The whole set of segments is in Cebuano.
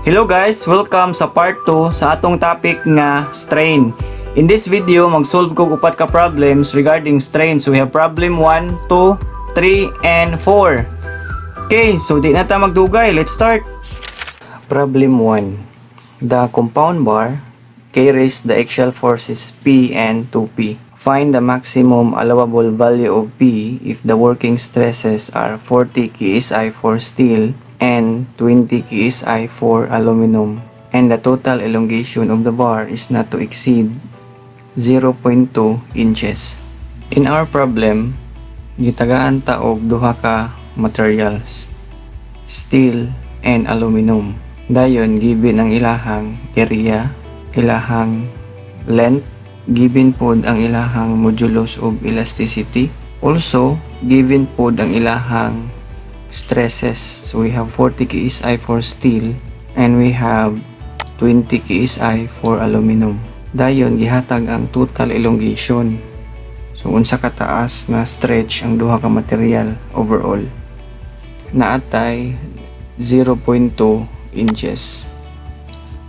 Hello guys! Welcome sa part 2 sa atong topic nga strain. In this video, mag-solve ko upat ka problems regarding strain. So we have problem 1, 2, 3, and 4. Okay, so di na ta magdugay. Let's start! Problem 1. The compound bar carries the axial forces P and 2P. Find the maximum allowable value of P if the working stresses are 40 ksi for steel and 20 ksi for aluminum and the total elongation of the bar is not to exceed 0.2 inches. In our problem, gitagaan ta og duha ka materials, steel and aluminum. Dayon given ang ilahang area, ilahang length, given pod ang ilahang modulus of elasticity. Also, given pod ang ilahang stresses. So we have 40 ksi for steel and we have 20 ksi for aluminum. Dayon gihatag ang total elongation. So unsa ka taas na stretch ang duha ka material overall. Naa tay 0.2 inches.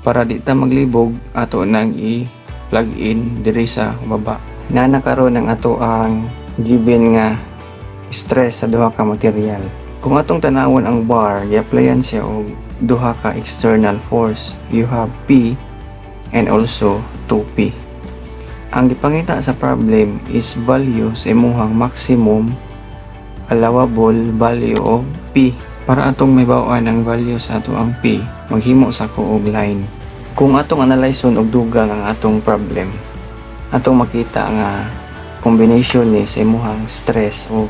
Para di ta maglibog, ato nang i-plug in diri sa baba. Naa na karon ang ato ang given nga stress sa duha ka material. Kung atong tanawon ang bar, gi-applyan siya og duha ka external force. You have P and also 2P. Ang gipangita sa problem is value sa imuhang maximum allowable value of P. Para atong mahibaw-an ang value sa ato ang P, maghimo sa ko og line. Kung atong analyson og dugang ang atong problem, atong makita nga combination ni sa imuhang stress o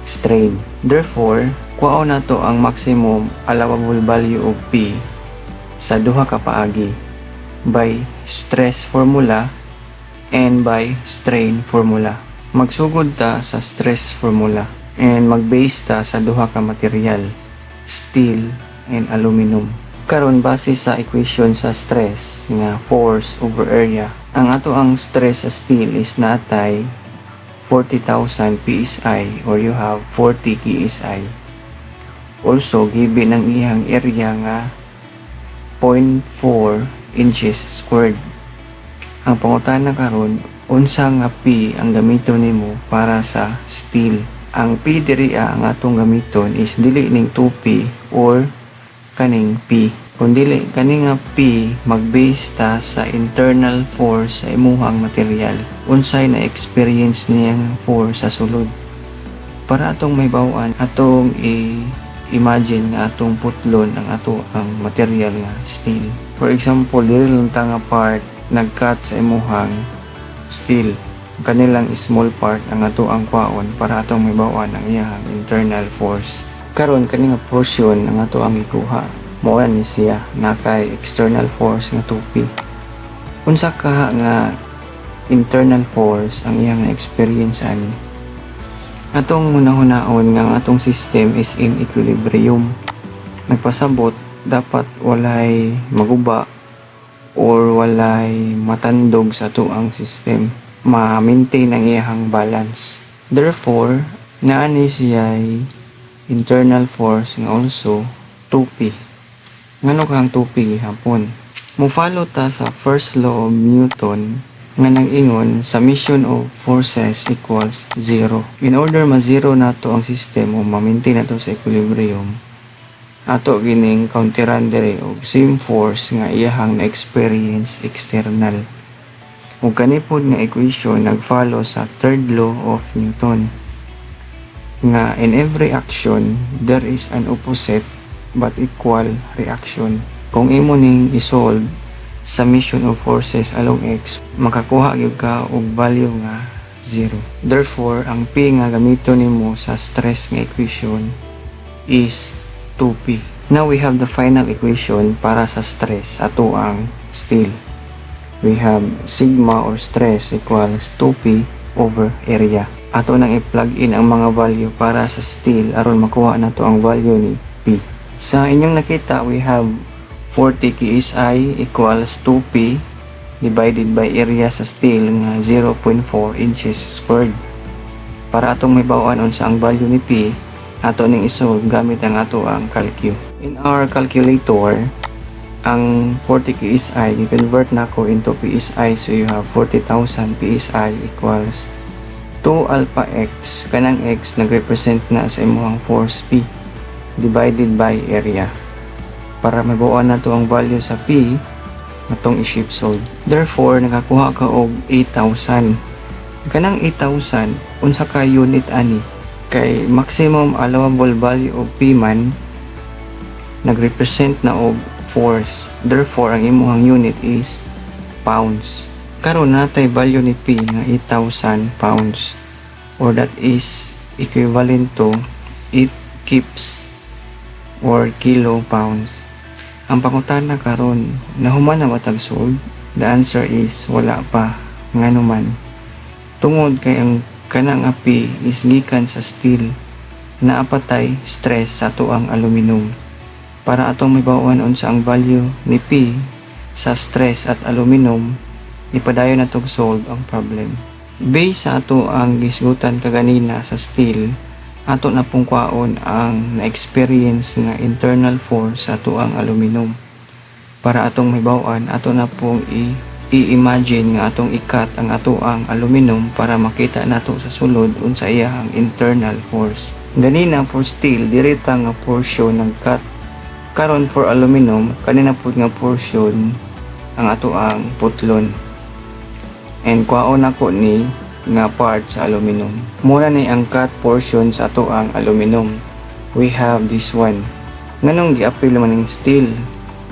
strain. Therefore, kuhaon nato ang maximum allowable value of P sa duha ka paagi, by stress formula and by strain formula. Magsugod ta sa stress formula and mag-base ta sa duha ka material, steel and aluminum. Karon, base sa equation sa stress nga force over area, ang ato ang stress sa steel is naa tay 40,000 PSI or you have 40 KSI. Also, given ang iyang area nga 0.4 inches squared. Ang pangutana karon, unsa nga P ang gamiton nimo para sa steel? Ang P diri ang atong gamiton is dili ning 2P or kaning P. Kung dili kani nga P, mag-base ta sa internal force sa imuhang material. Unsay na experience niyang force sa sulod? Para atong mahibaw-an, atong i-imagine nga atong putlon ang ato ang material nga steel. For example, diri lang ta nga part nag-cut sa imuhang steel. Kanilang small part ang ato ang kwaon para atong mahibaw-an ang iyang internal force. Karon, kani nga portion ang ato ang gikuha. Mao ni siya na kay external force nga 2P. Unsa ka nga internal force ang iyang na-experience ani? Atong hunahunaon nga ang atong system is in equilibrium. Nagpasabot, dapat walay maguba or walay matandog sa atoang system. Ma-maintain ang iyang balance. Therefore, naa ni siya internal force nga also 2P. Ngano kang 2P gihapon? Mo-follow ta sa first law of Newton nga nag-ingon summation of forces equals 0. In order ma-zero nato ang system o ma-maintain nato sa equilibrium, ato gining counteran diri og same force nga iyahang na-experience external. Ug kani pod nga equation nag-follow sa third law of Newton nga in every action there is an opposite but equal reaction. Kung imo ning i-solve summation of forces along x, makakuha gyud ka og value nga 0. Therefore, ang P nga gamiton nimo sa stress nga equation is 2P. Now we have the final equation para sa stress ato ang steel. We have sigma or stress equals 2P over area. Ato nang i-plug in ang mga value para sa steel aron makuha nato ang value ni P. Sa inyong nakita, we have 40 KSI equals 2P divided by area sa steel nga 0.4 inches squared. Para atong mahibaw-an unsa ang value ni P, ato ning isolve gamit ang ato ang calcu. In our calculator, Ang 40 KSI, i-convert nako into PSI, so you have 40,000 PSI equals 2 alpha x, kanang x nagrepresent na sa imuhang force P, divided by area. Para mabuuan nato ang value sa P, atong i-shift solve. Therefore, nakakuha ka og 8,000. Kanang 8,000, unsa ka unit ani? Kay maximum allowable value of P man nagrepresent na og force. Therefore, ang imuhang unit is pounds. Karon natay value ni P nga 8,000 pounds or that is equivalent to 8 kips or kilo pounds. Ang pangutana karon, nahuman na ba tag solve? The answer is wala pa. Ngano man? Tungod kay ang kanang nga P is gikan sa steel, naa pa tay stress sa atoang aluminum. Para atong mahibaw-an unsa ang value ni P sa stress at aluminum, ipadayon natong solve ang problem. Based sa ato ang gisgutan kaganina sa steel, ato na pong kwaon ang na-experience nga internal force sa atoang aluminum. Para atong mahibaw-an, ato na pong i-imagine nga atong i-cut ang atoang aluminum para makita nato sa sulod unsa iyahang internal force. Ganina for steel, diri ta nga portion nag-cut. Karon for aluminum, kanina pud nga portion ang atoang putlon. And kwaon nako ni nga part sa aluminum. Mao na ni ang cut portion sa atoang aluminum. We have this one. Nganong giapil man ning steel?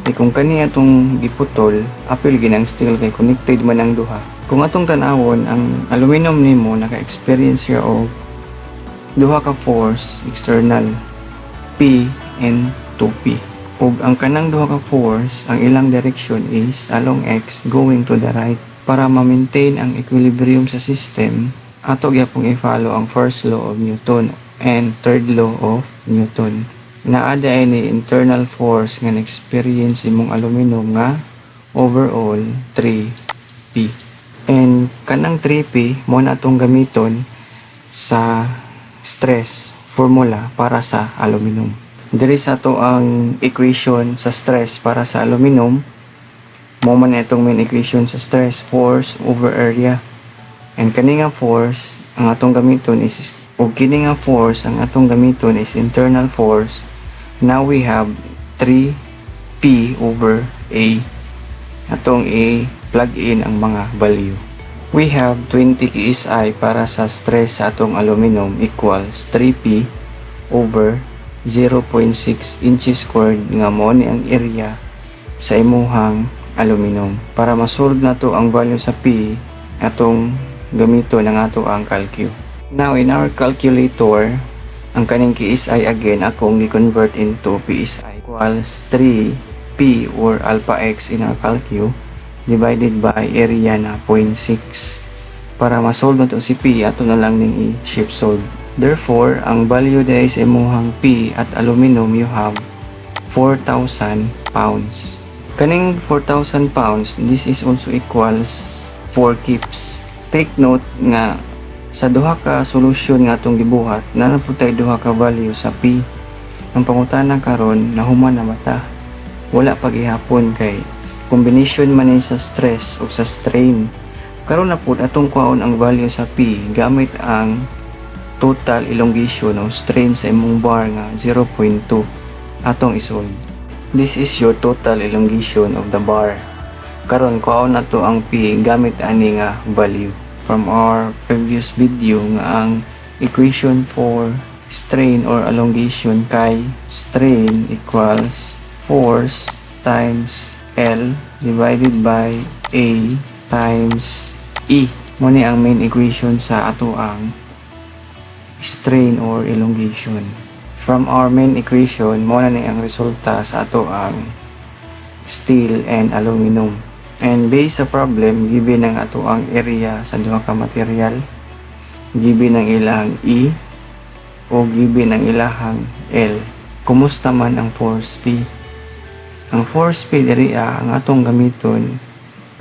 Kay kung kani atong giputol, apil gyud ang steel kay connected man ang duha. Kung atong tan-awon ang aluminum nimo, naka-experience siya og duha ka force external, P and 2P. Ug ang kanang duha ka force, ang ilang direction is along x going to the right. Para ma-maintain ang equilibrium sa system, ato gyapong i-follow ang first law of Newton and third law of Newton. Naa diay ni internal force nga na-experience imong aluminum nga overall 3P. And kanang 3P mao na atong gamiton sa stress formula para sa aluminum. Diri sa ato ang equation sa stress para sa aluminum, mao man itong main equation sa stress, force over area. And kani nga force ang atong gamiton is, ug kini nga force ang atong gamiton is internal force. Now we have 3P over A. Atong i-plug in ang mga value. We have 20 KSI para sa stress sa atong aluminum equals 3P over 0.6 inches squared nga mao ni ang area sa imuhang aluminum. Para masolve nato ang value sa P, atong gamiton ang ato ang calcu. Now in our calculator, ang kaning KSI again akong gi-convert into PSI equals 3P or alpha x in our calcu divided by area na 0.6. Para masolve nato si P, ato na lang ning i-shift solve. Therefore, ang value diay sa imuhang P at aluminum, you have 4,000 pounds. Kaning 4,000 pounds, this is also equals 4 kips. Take note nga sa duha ka solution nga atong gibuhat, naa pud tay duha ka value sa P. Ang pangutana karon, nahuman na ba ta? Wala pa gihapon kay combination man ni sa stress o sa strain. Karon na pud atong kwaon ang value sa P gamit ang total elongation o strain sa imong bar nga 0.2, atong isolve. This is your total elongation of the bar. Karon kwaon nato ang P gamit ani nga value. From our previous video nga ang equation for strain or elongation kay strain equals force times L divided by A times E. Mao ni ang main equation sa ato ang strain or elongation. From our main equation, mao na ni ang resulta sa ato ang steel and aluminum. And based sa problem, given ang ato ang area sa duha ka material, given ang ilang E, o given ang ilahang L. Kumusta man ang force P? Ang force P diri ang atong gamiton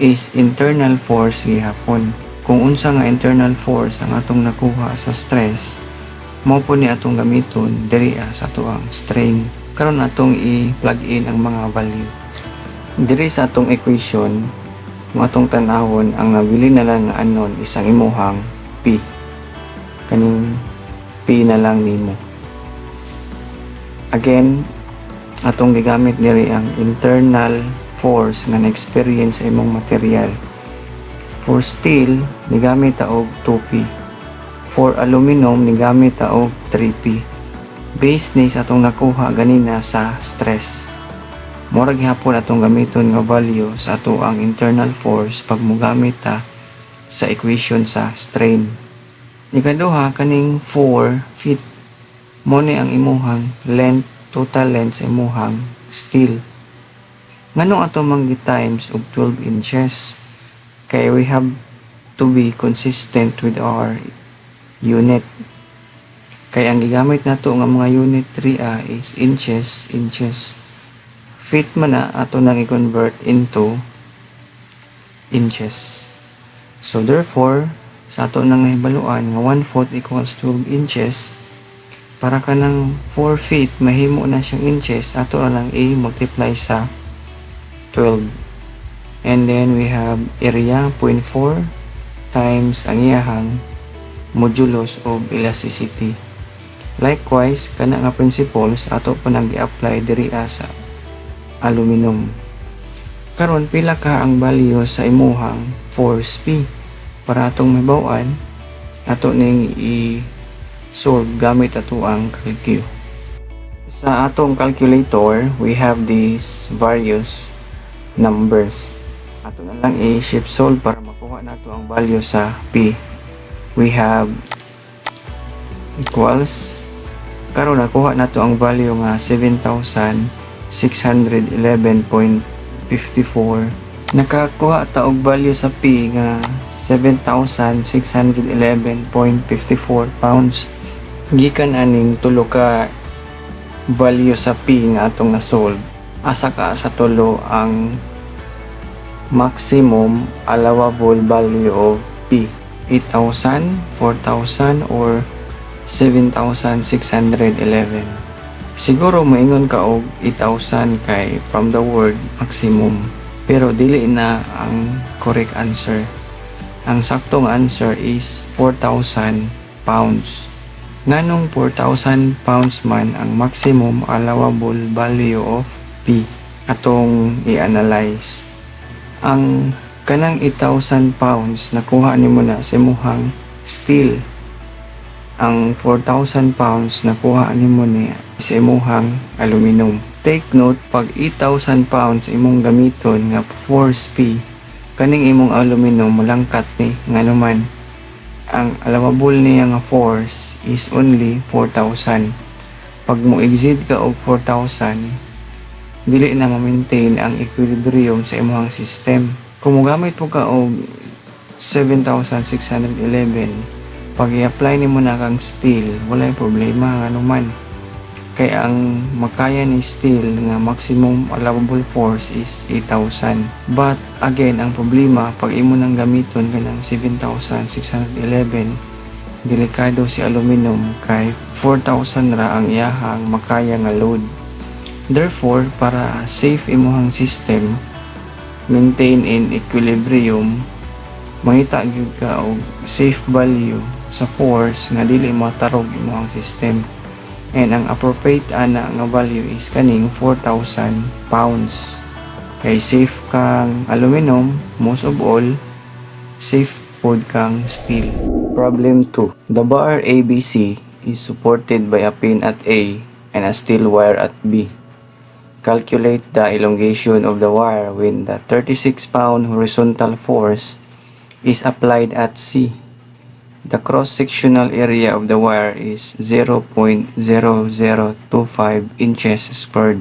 is internal force gihapon. Kung unsa nga internal force ang atong nakuha sa stress, mao po ni atong gamiton diri sa atoang strain. Karon atong i-plug in ang mga value. Diri sa atong equation, kung atong tan-awon, ang nabilin na lang nga unknown is ang imuhang P. Kaning P na lang nimo. Again, atong gigamit diri ang internal force nga na-experience sa imong material. For steel, nigamit ta og 2P. For aluminum, nigamit ta og 3P. Base ni sa atong nakuha ganina sa stress. Mura gihapon atong gamiton nga value sa ato ang internal force pag mogamit ta sa equation sa strain. Ikaduha, kaning 4 feet. Mo ni ang imuhang length, total length sa imuhang steel. Nganong ato mang times og 12 inches? Kay we have to be consistent with our unit. Kay ang gigamit nato nga mga unit 3A is inches, inches. Feet man na ato nang i-convert into inches. So therefore, sa ato nang nahibaluan nga 1 foot equals 12 inches, para kanang 4 feet mahimo na siyang inches, ato na lang i-multiply sa 12. And then we have area 0.4 times ang iyahang modulus of elasticity. Likewise, kana nga principles ato pa nang gi-apply diri sa aluminum. Karon, pila ka ang value sa imuhang force P? Para atong mahibaw-an, ato ning i-solve gamit ato ang calcu. Sa atong calculator, we have these various numbers. Ato na lang i-shift solve para makuha nato ang value sa P. We have equals, karon nakuha nato ang value nga 7,611.54. Nakakuha ta og value sa P nga 7,611.54 pounds. Gikan aning tulo ka value sa P nga atong na-solve, asa ka sa tulo ang maximum allowable value of P? 8,000, 4,000 or 7,611? Siguro moingon ka og 8,000 kay from the word "maximum". Pero dili na ang correct answer. Ang saktong answer is 4,000 pounds. Nganong 4,000 pounds man ang maximum allowable value of P? Atong i-analyze. Ang kanang 8,000 pounds, nakuha nimo na sa imuhang steel. Ang 4,000 pounds, nakuha nimo ni sa imuhang aluminum. Take note, pag 8,000 pounds imong gamiton nga force P, kaning imong aluminum mulangkat ni. Ngano man, ang allowable niya nga force is only 4,000. Pag mo exceed ka og 4,000, dili na ma-maintain ang equilibrium sa imong system. Kung mogamit po ka og 7,611, pag i-apply nimo na kang steel, walay problema. Ngano man, kay ang makaya ni steel nga maximum allowable force is 8,000. But again, ang problema, pag imo nang gamiton kanang 7,611, delikado si aluminum kay 4,000 ra ang iyahang makaya nga load. Therefore, para safe imuhang system, maintain in equilibrium, mangita gyud ka og safe value sa force nga dili matarog imuhang system. And ang appropriate ana nga value is kaning 4,000 pounds. Kay safe kang aluminum, most of all, safe pod kang steel. Problem 2. The bar ABC is supported by a pin at A and a steel wire at B. Calculate the elongation of the wire when the 36-pound horizontal force is applied at C. The cross-sectional area of the wire is 0.0025 inches squared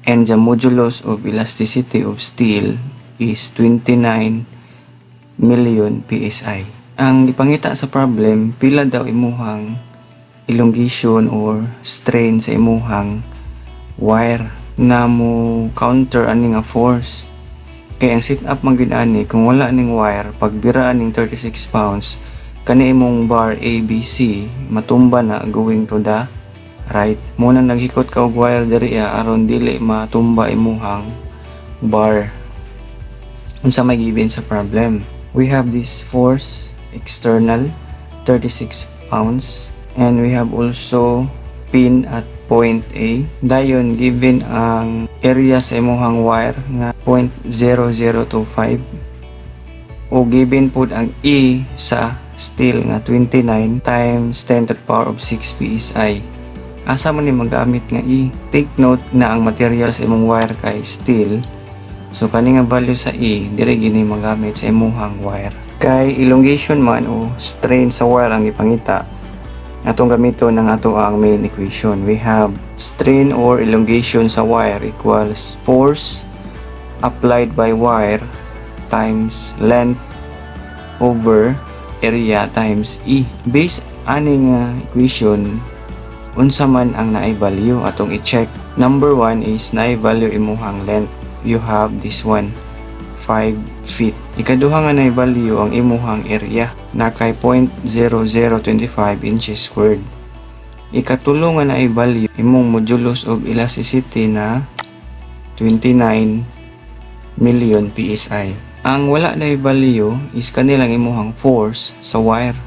and the modulus of elasticity of steel is 29 million PSI. Ang ipangita sa problem, pila daw imuhang elongation or strain sa imuhang wire na mo counter ani nga force. Kay ang setup man gyud ani, kung wala ning wire, pagbira ning 36 pounds, kani imong bar ABC matumba na going to the right. Mo na naghikot ka og wire diri aron dili matumba imuhang bar. Unsa may given sa problem? We have this force external, 36 pounds, and we have also pin at point A. Dayon given ang area sa imuhang wire nga 0.0025 o given pud ang E sa steel nga 29 times 10 to the power of 6 psi. Asa man ni magamit nga E? Take note na ang material sa imong wire kay steel. So kani nga value sa E, diri gini magamit sa imuhang wire. Kay elongation man o strain sa wire ang ipangita, atong gamiton ang ato ang main equation. We have strain or elongation sa wire equals force applied by wire times length over area times E. Based ani nga equation, unsa man ang naay value atong i-check. Number 1 is naay value imuhang length. You have this one, 5 feet. Ikaduha nga naay value ang imuhang area na kay 0.0025 inches squared. Ikatulo nga naay value imong modulus of elasticity na 29 million PSI. Ang wala na value is kanilang imuhang force sa wire.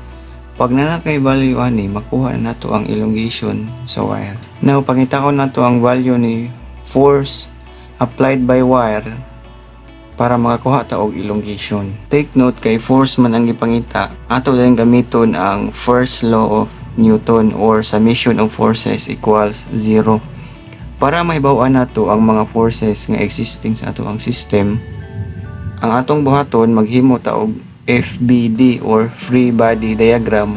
Pag naa kay value ani, makuha na nato ang elongation sa wire. Now, pangitaon nato ang value ni force applied by wire para makakuha ta og elongation. Take note kay force man ang gipangita, ato din gamiton ang first law of Newton or summation of forces equals 0. Para mahibaw-an nato ang mga forces nga existing sa ato ang system, ang atong buhaton, maghimo ta og FBD or free body diagram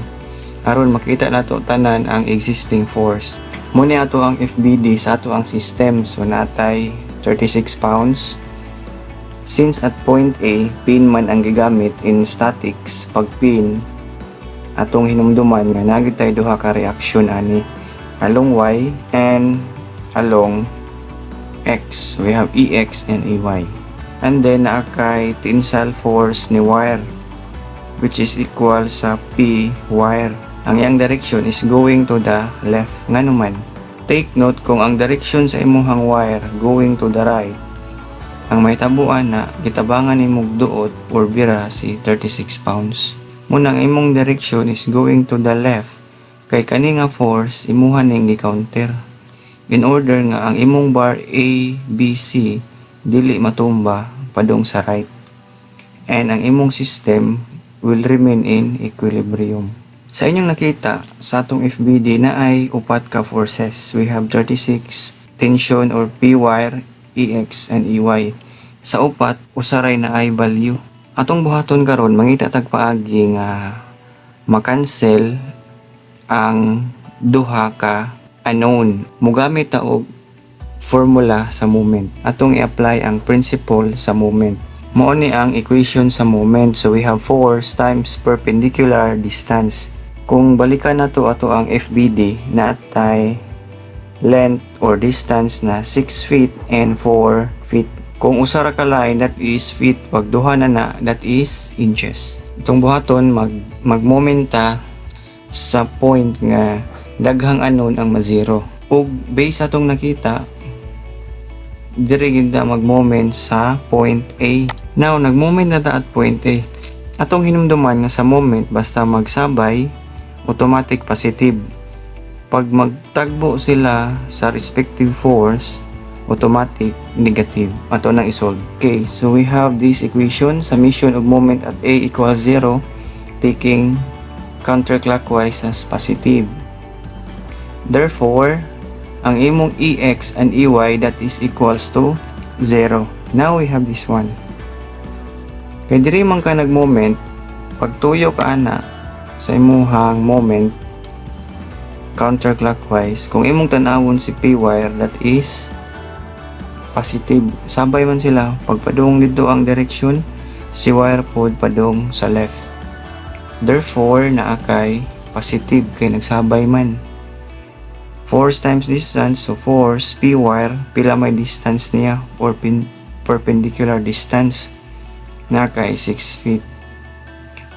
aron makita nato tanan ang existing force. Mao ni ato ang FBD sa ato ang system. So natay 36 pounds. Since at point A, pin man ang gigamit in statics, pag pin, atong hinumduman nga naa gyud tay duha ka reaction ani, along Y and along X. We have EX and EY. And then naa kay tensile force ni wire which is equal sa P wire. Ang iyang direction is going to the left. Ngano man? Take note, kung ang direction sa imuhang wire going to the right, ang mahitabuan na gitabangan nimog duot or bira si 36 pounds. Muna ang imong direction is going to the left kay kani nga force imuha ning gi-counter in order nga ang imong bar A, B, C dili matumba padung sa right and ang imong system will remain in equilibrium. Sa inyong nakita sa atong FBD na ay upat ka forces. We have 36, tension or P wire, EX and EY. Sa upat, usa ray naay value. Atong buhaton karon, mangita tag paagi nga makancel ang duha ka unknown. Mugamit ta og formula sa moment. Atong i-apply ang principle sa moment. Mao ni ang equation sa moment. So we have force times perpendicular distance. Kung balikan nato ato ang FBD, natay length or distance na 6 feet and 4 feet. Kung usa ra ka line, that is feet. Pag duha na na, that is inches. Itong buhaton, mag-moment ta sa point nga daghang unknown ang ma-zero. Ug base sa atong nakita, diri gyud ta mag-moment sa point A. Now, nag-moment na ta at point A. Atong hinumduman nga sa moment, basta magsabay, automatic positive. Pag magtagbo sila sa respective force, automatic negative. Ato nang isolve. Okay, so we have this equation, summation of moment at A equals 0, taking counterclockwise as positive. Therefore, ang imong EX and EY, that is equals to 0. Now we have this one. Kay diri man ka nag-moment, pagtuyo ka ana sa imuhang moment counterclockwise, kung imong tan-awon si P wire, that is positive. Sabay man sila, pagpadung dito ang direction, si wire pod padung sa left. Therefore, naa kay positive kay nagsabay man. Force times distance, so force P wire, pila may distance niya or perpendicular distance na kay 6 feet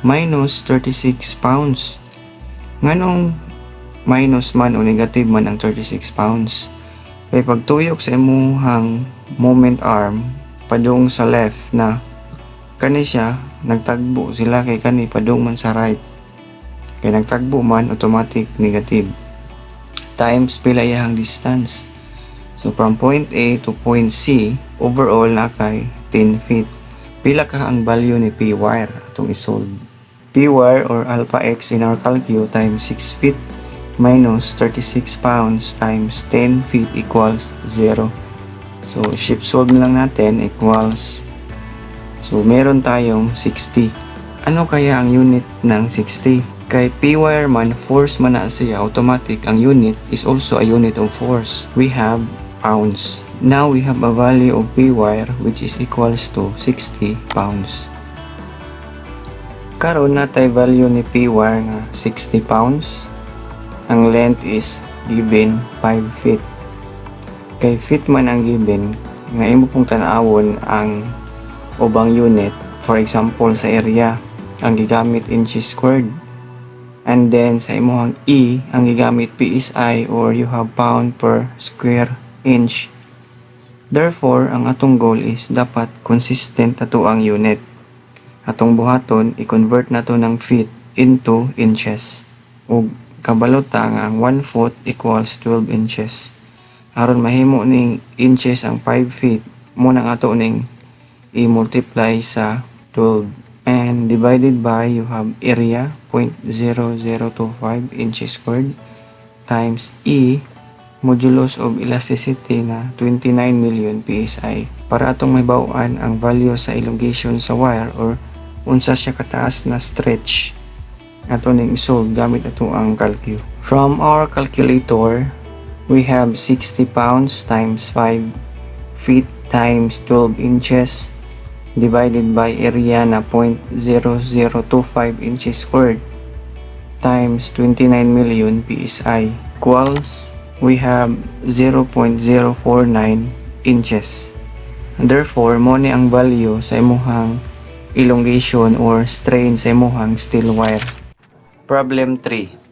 minus 36 pounds. Nganong minus man o negative man ang 36 pounds? Kay pagtuyok sa imuhang moment arm Padung sa left na. Kani siya, nagtagbo sila kay kani padung man sa right. Kay nagtagbo man, automatic negative. Times pila iyang distance. So from point A to point C, overall na kay 10 feet. Pila ka ang value ni P wire atong isolve? P wire or alpha x in our calcu times 6 feet minus 36 pounds times 10 feet equals 0. So shift solve na lang natin, equals. So meron tayong 60. Ano kaya ang unit ng 60? Kay P wire man, force man na siya, automatic ang unit is also a unit of force. We have pounds. Now we have a value of P wire which is equals to 60 pounds. Karon natay value ni P wire nga 60 pounds. Ang length is given 5 feet. Kay feet man ang given, nga imo pong tan-awon ang ubang unit. For example, sa area, ang gigamit inches squared. And then sa imuhang E, ang gigamit PSI or you have pound per square inch. Therefore, ang atong goal is dapat consistent ato ang unit. Atong buhaton, i-convert nato ng feet into inches. Ug kabalo ta nga ang 1 foot equals 12 inches. Aron mahimo ning inches ang 5 feet, mo nang ato ning i-multiply sa 12 and divided by, you have area 0.0025 inches squared times E, modulus of elasticity na 29 million PSI, para atong mahibaw-an ang value sa elongation sa wire or unsa siya kataas na stretch, ato ning isolve gamit ato ang calcu. From our calculator, we have 60 pounds times 5 feet times 12 inches divided by area na 0.0025 inches squared times 29 million PSI equals, we have 0.049 inches. Therefore, mo ni ang value sa imuhang elongation or strain sa imuhang steel wire. Problem 3.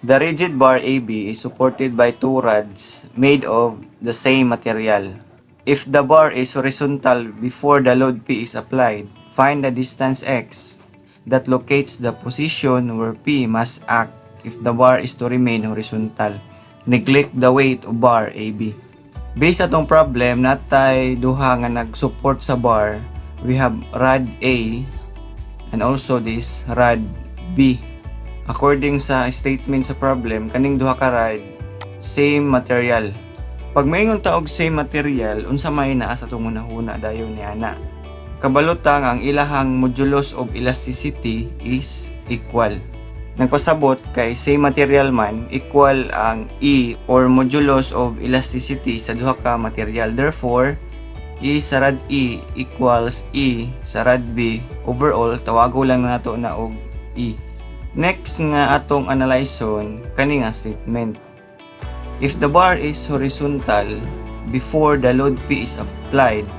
The rigid bar AB is supported by two rods made of the same material. If the bar is horizontal before the load P is applied, find the distance x that locates the position where P must act if the bar is to remain horizontal. Neglect the weight of bar AB. Based atong problem, natay duha nga nag-support sa bar. We have rod A and also this rod B. According sa statement sa problem, kaning duha ka rod same material. Pag maingon ta og same material, unsa may naa sa atong hunahuna dayon ni ana? Kabalo ta nga ang ilahang modulus of elasticity is equal. Nagpasabot kay same material man, equal ang E or modulus of elasticity sa duha ka material. Therefore, E sa rod E equals E sa rod B. Overall, tawago lang nato na og E. Next nga atong analyson kani nga statement. If the bar is horizontal before the load P is applied,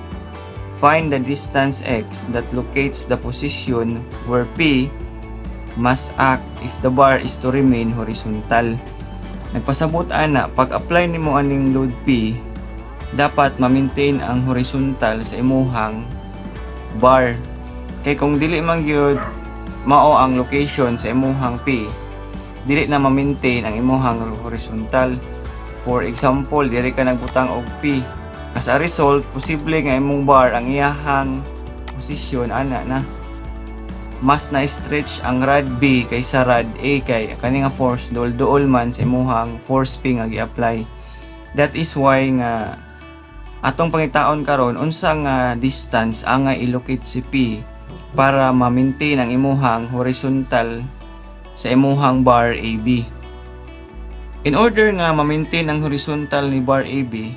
find the distance x that locates the position where P must act if the bar is to remain horizontal. Nagpasabot ana, pag apply nimo aning load P, dapat ma-maintain ang horizontal sa imuhang bar. Kay kung dili man gyud mao ang location sa imuhang P, dili na ma-maintain ang imuhang horizontal. For example, diri ka nagbutang og P. As a result, posible nga imong bar ang iyahang posisyon ana na. Mas na-stretch ang rod B kaysa rod A kay kani nga force duol-duol man sa imuhang force P nga gi-apply. That is why nga atong pangitaon karon unsa nga distance ang nga i-locate si P para ma-maintain ang imuhang horizontal sa imuhang bar AB. In order nga ma-maintain ang horizontal ni bar AB,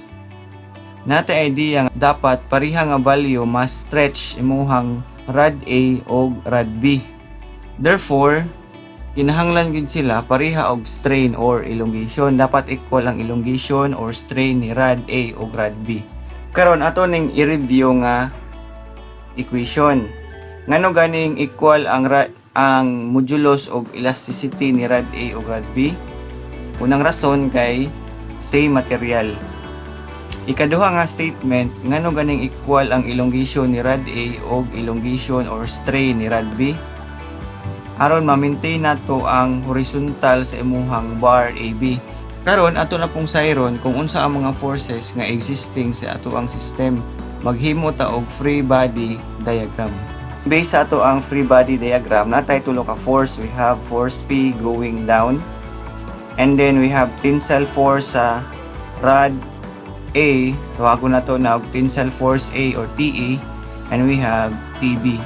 natay idea nga dapat pareha nga value mas stretch imuhang rod A o rod B. Therefore, kinahanglan gid sila pareha og strain or elongation. Dapat equal ang elongation or strain ni rod A o rod B. Karon ato ning i-review nga equation. Ngano ganing equal ang modulus of elasticity ni rod A o rod B? Unang rason kay same material. Ikaduha nga statement, ngano ganing equal ang elongation ni rod A og elongation or strain ni rod B? Aron ma-maintain nato ang horizontal sa imuhang bar AB. Karon, ato na pong sayron kung unsa ang mga forces nga existing sa ato ang system. Maghimo ta og free body diagram. Based sa ato ang free body diagram, naa tay tulo ka force. We have force P going down. And then we have tensile force sa rod A, tawagon nato na og tensile force A or TA, and we have TB.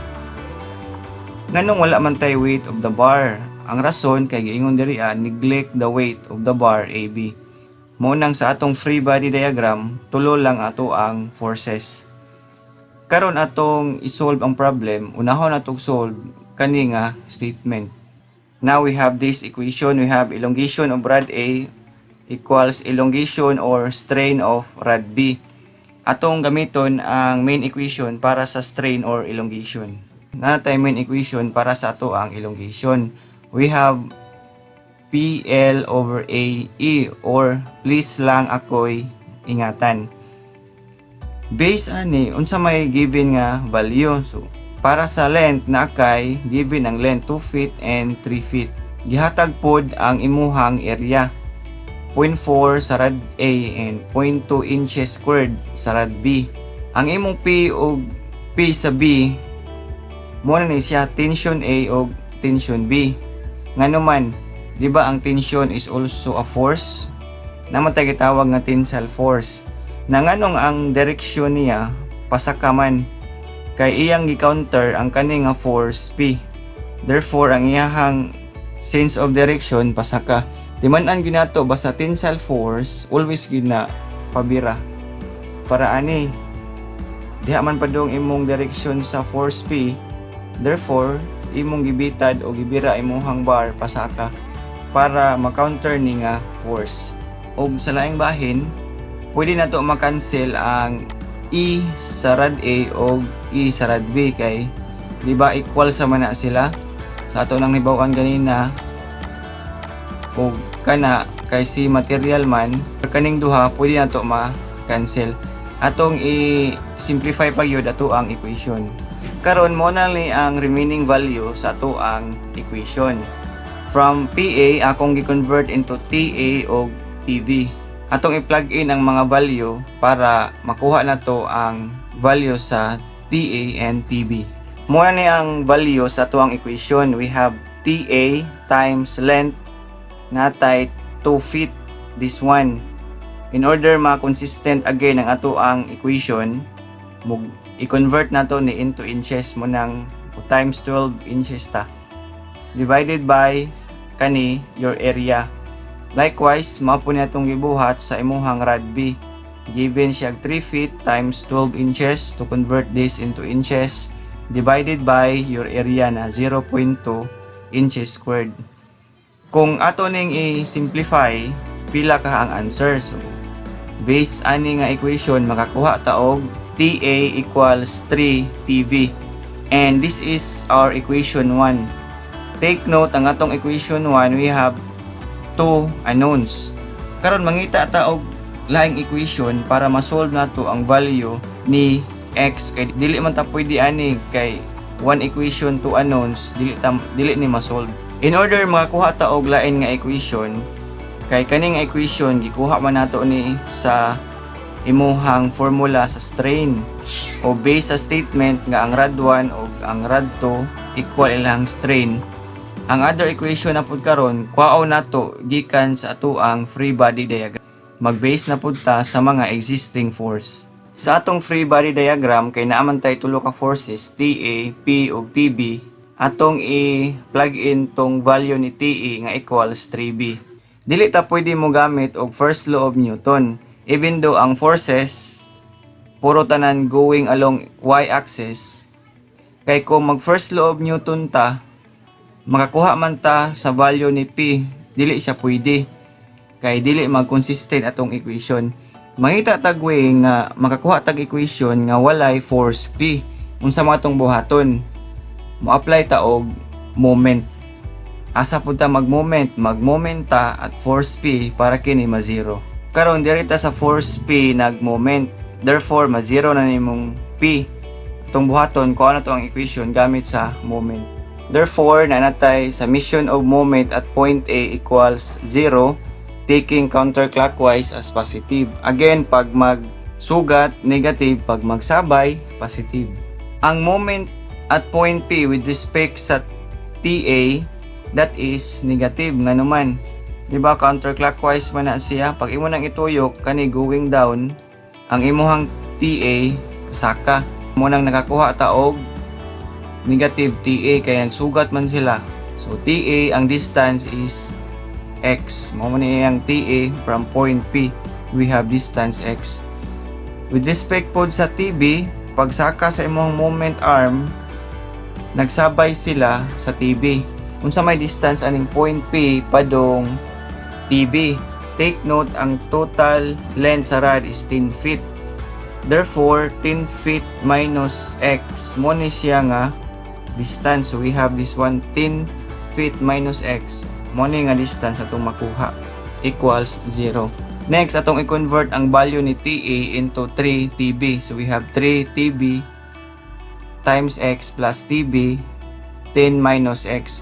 Nganong wala man tay weight of the bar? Ang rason kay giingon diri ah, neglect the weight of the bar AB. Mao nang sa atong free body diagram, tulo lang ato ang forces. Karon, atong i-solve ang problem, unahon natong solve kani nga statement. Now we have this equation, we have elongation of rod A equals elongation or strain of rod B. Atong gamiton ang main equation para sa strain or elongation. Naa tay main equation para sa ato ang elongation. We have PL over AE or please lang ako'y ingatan. Base ani, unsa may given nga value? So, para sa length na kay given ang length 2 feet and 3 feet. Gihatag pod ang imuhang area, 0.4 sa rod A and 0.2 inches squared sa rod B. Ang imong P og P sa B mo na ni siya tension A og tension B. Ngano man, di ba ang tension is also a force? Naa man tay gitawag nga tensile force. Na nganong ang direksyon niya pasaka man? Kay iyang gi-counter ang kani nga force P. Therefore, ang iyahang sense of direction pasaka. Timan-an ginato, basta tensile force always gina pabira. Para ani diha man padung imong direksyon sa force P. Therefore, imong gibitad o gibira imuhang bar pasaka para ma-counter ni nga force. Og sa laing bahin, pwede na to ma-cancel ang E sa rod A o E sa rod B kay di ba equal sa man na sila sa ato nang hibaw-an ganina, og kana kay si material man kaning duha, pwede na to ma-cancel. Atong i-simplify pa gyud ato ang equation. Karon, mo na ni ang remaining value sa ato ang equation. From PA, akong gi-convert into TA o TV. Atong i-plug in ang mga value para makuha na to ang value sa TA and TB. Mo na ni ang value sa ato ang equation. We have TA times length, naa tay 2 feet, this one. In order ma-consistent again ang ato ang equation, mug i-convert nato ni into inches, mo nang times 12 inches ta, divided by kani your area. Likewise, mao po niya itong gibuhat sa imuhang rod B. Given siya 3 feet times 12 inches to convert this into inches, divided by your area na 0.2 inches squared. Kung ato ning i-simplify, pila ka ang answer? So, based ani nga equation, makakuha ta og TA equals 3 TV. And this is our equation 1. Take note, ang atong equation 1, we have two unknowns. Karon, mangita ta og laing equation para ma-solve nato ang value ni x kay dili man ta pwede ani kay one equation, two unknowns, dili ni ma-solve. In order makakuha ta og lain nga equation, kay kaning equation gikuha man nato ni sa imuhang formula sa strain o based sa statement nga ang rod 1 o ang rod 2 equal ilang strain. Ang other equation na pud karon, kuhaon nato gikan sa atoang free body diagram. Mag-base na pud ta sa mga existing force. Sa atong free body diagram, kay naa man tay tulo ka forces, TA, P ug TB, atong i-plug in tong value ni TA nga equals 3B. Dili ta pwede mo gamit og first law of Newton even though ang forces puro tanan going along y-axis, kay kung mag first law of Newton ta, makakuha man ta sa value ni P, dili siya pwede kay dili mag-consistent atong equation. Mangita tag way nga makakuha tag equation nga walay force P. Unsa man atong buhaton? Mo-apply ta og moment. Asa pud ta mag-moment? Mag-moment ta at force P para kini ma-zero. Karon diri ta sa force P nag-moment. Therefore, ma-zero na nimong P. Atong buhaton kuha na to ang equation gamit sa moment. Therefore, naa na tay summation of moment at point A equals 0, taking counterclockwise as positive. Again, pag magsugat, negative. Pag magsabay, positive. Ang moment at point P with respect sa TA, that is negative. Nga naman, di ba counterclockwise man na siya? Pag imo nang ituyok, kani going down, ang imuhang TA, saka. Mao nang nakakuha ta og negative TA kay nagsugat man sila. So TA, ang distance is x. Mao man ni ang TA from point P. We have distance x. With respect pod sa TB, pagsaka sa imong moment arm, nagsabay sila sa TB. Unsa may distance aning point P padong TB? Take note, ang total length sa rod is 10 feet. Therefore, 10 feet minus x, mao ni siya nga distance. So we have this one, 10 feet minus x. Mao ni nga distance atong makuha equals 0. Next, atong i-convert ang value ni TA into 3 TB. So we have 3 TB times x plus TB 10 minus x.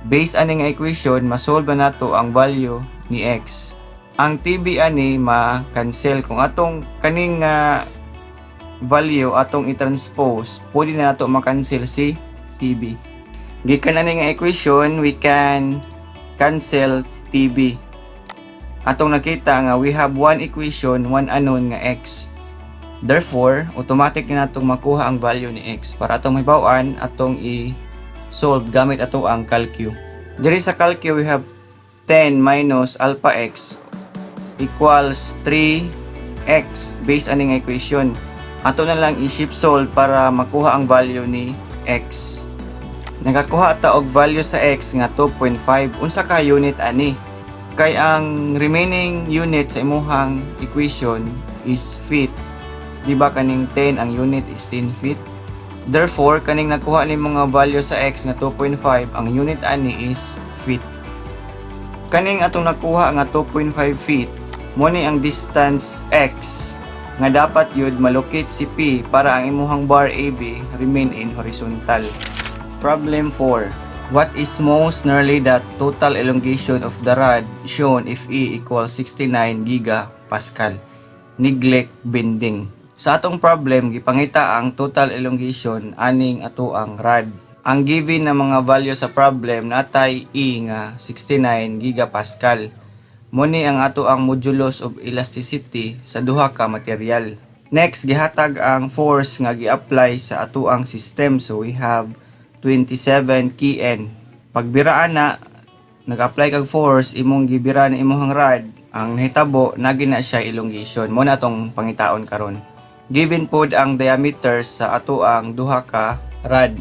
Based ani nga equation, masolve na nato ang value ni x. Ang TB ani ma-cancel. Kung atong kaning nga value atong i-transpose, pwede na nato ma-cancel si TB. Gikan ani nga equation, we can cancel TB. Atong nakita nga we have one equation, one unknown nga x. Therefore, automatic na natong makuha ang value ni x. Para atong mahibaw-an, atong i-solve gamit ato ang calcu. Diri sa calcu, we have 10 minus alpha x equals 3x based ani nga equation. Ato na lang i-shift solve para makuha ang value ni x. Nakakuha ta og value sa x nga 2.5. Unsa ka unit ani? Kay ang remaining unit sa imuhang equation is feet. Di ba kaning 10, ang unit is 10 feet? Therefore, kaning nakuha ni mga value sa x nga 2.5, ang unit ani is feet. Kaning atong nakuha nga 2.5 feet, mao ni ang distance x nga dapat yun malocate si P para ang imuhang bar AB remain in horizontal. Problem 4. What is most nearly the total elongation of the rod shown if E equals 69 gigapascal? Neglect bending. Sa atong problem, gipangita ang total elongation aning ato ang rod. Ang given na mga value sa problem, naa tay E nga 69 gigapascal. Mao ni ang ato ang modulus of elasticity sa duha ka material. Next, gihatag ang force nga gi-apply sa ato ang system. So we have 27 kN. Pagbiraan na, nag-apply kag force, imong gibira na imong rod, ang nahitabo, nagi na siya elongation. Mao na atong pangitaon karon. Given pod ang diameter sa ato ang duha ka rod.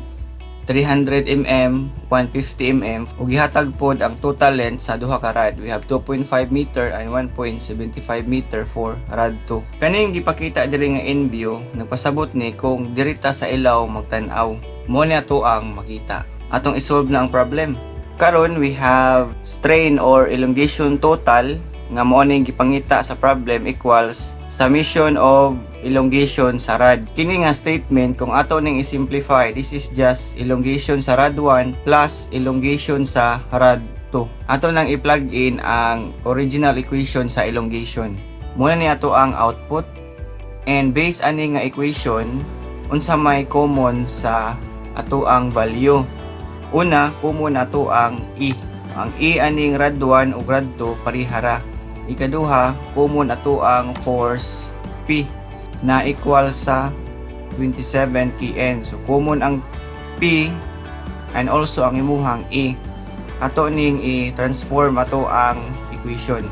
300 mm, 150 mm, ug gihatag pod ang total length sa duha ka rod. We have 2.5 meter and 1.75 meter for rod 2. Kaning gipakita diri nga in view, nagpasabot ni kung diri ta sa ilaw magtan-aw. Mao ni ato ang makita. Atong isolve na ang problem. Karon we have strain or elongation total nga mao ning gipangita sa problem equals summation of elongation sa rod. Kini nga statement, kung ato ning i-simplify, this is just elongation sa rod 1 plus elongation sa rod 2. Ato nang i-plug in ang original equation sa elongation. Mao na ni ato ang output, and based ani nga equation, unsa may common sa ato ang value? Una, common ato ang E. Ang E aning rod 1 ug rod 2 parihara. Ikaduha, common ato ang force P na equal sa 27 kN. So common ang P and also ang imuhang E. Ato ning i-transform ato ang equation.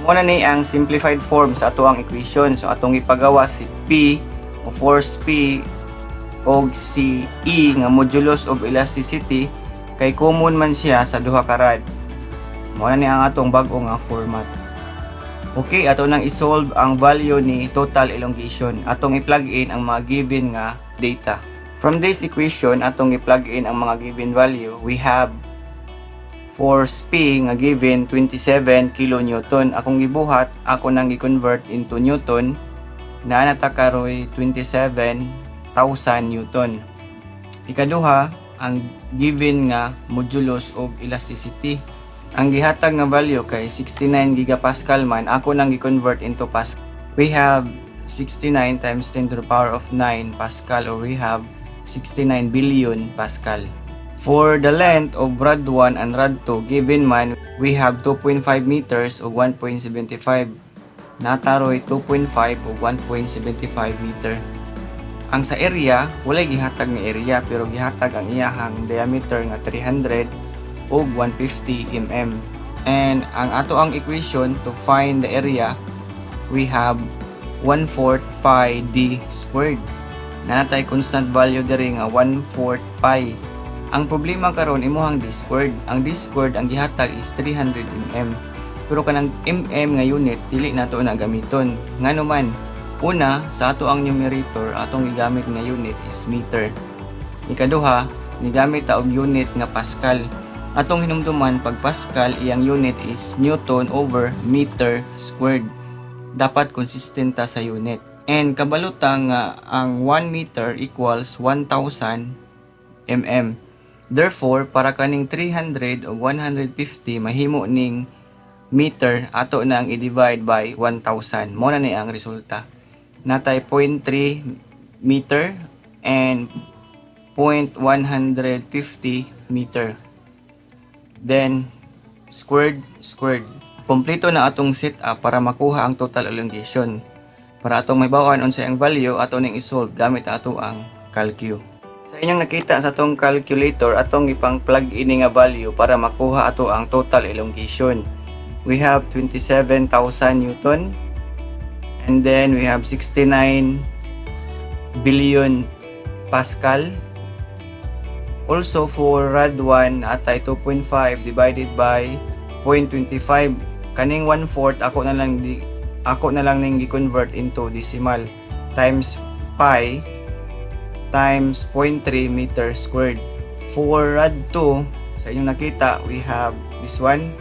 Mao na ni ang simplified form sa ato ang equation. So atong ipagawa si P o force P og si E nga modulus of elasticity kay common man siya sa duha ka rod. Mao na ni ang atong bag-o nga format. Okay, ato nang i-solve ang value ni total elongation. Atong i-plug in ang mga given nga data. From this equation, atong i-plug in ang mga given value. We have Force P nga given 27 kilonewton. Akong gibuhat, ako nang gi-convert into newton. Naa na ta karoy 27,000 newton. Ikaduha, ang given nga modulus of elasticity. Ang gihatag nga value kay 69 gigapascal man, ako nang gi-convert into pascal. We have 69 times 10 to the power of 9 pascal or we have 69 billion pascal. For the length of rod 1 and rod 2, given man, we have 2.5 meters o 1.75. Naa ta roy 2.5 o 1.75 meter. Ang sa area, walay gihatag nga area pero gihatag ang iyahang diameter nga 300 ug 150 mm. And ang ato ang equation to find the area, we have 1/4 pi d squared. Naa tay constant value diri nga 1/4 pi. Ang problema karon, imuhang d squared. Ang d squared ang gihatag is 300 mm. Pero kanang mm nga unit, dili nato na gamiton. Ngano man? Una, sa ato ang numerator, atong gigamit nga unit is meter. Ikaduha, nigamit ta og unit nga pascal. Atong hinumduman, pag pascal, iyang unit is newton over meter squared. Dapat consistent ta sa unit. And kabalo ta nga ang 1 meter equals 1,000 mm. Therefore, para kaning 300 o 150 mahimo ning meter, ato na ang i-divide by 1,000. Mao na ni ang resulta. Naa tay 0.3 meter and 0.150 meter. Then, squared, squared. Kompleto na atong setup para makuha ang total elongation. Para atong mahibaw-an unsay ang value, ato ning i-solve gamit ato ang calcu. Sa inyong nakita sa atong calculator, atong ipang plug ini nga value para makuha ato ang total elongation. We have 27,000 newton and then we have 69 billion pascal. Also for rod 1, naa tay 2.5 divided by 0.25. Kaning 1/4, ako na lang ning gi-convert into decimal, times pi times 0.3 meter squared. For rod 2, sa inyong nakita, we have this one,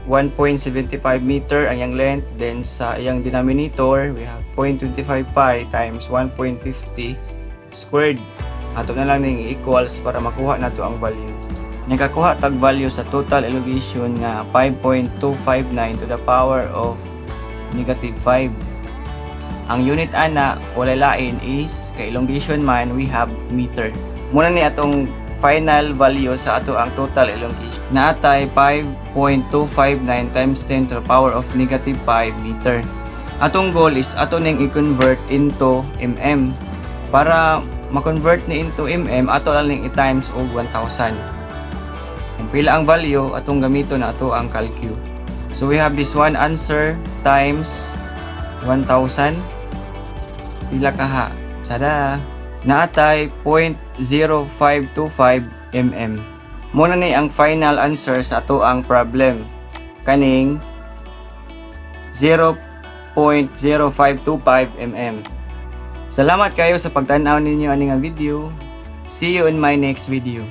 1.75 meter ang iyang length. Then sa iyang denominator, we have 0.25 pi times 1.50 squared. Ato na lang ning equals para makuha nato ang value. Nakakuha tag value sa total elongation nga 5.259 to the power of negative 5. Ang unit ana, walay lain, is kay elongation man, we have meter. Mao na ni atong final value sa ato ang total elongation. Naa tay 5.259 times 10 to the power of negative 5 meter. Atong goal is ato ning i-convert into mm. Para ma-convert ni into mm, ato lang ning i-times og 1,000. Kung pila ang value, atong gamiton na ato ang calcu. So we have this one answer times 1,000. Pila kaha? Tada! Naa tay 0.0525 mm. Mao na ni ang final answer sa ato ang problem. Kaning 0.0525 mm. Salamat kayo sa pagtan-aw ninyo ani nga video. See you in my next video.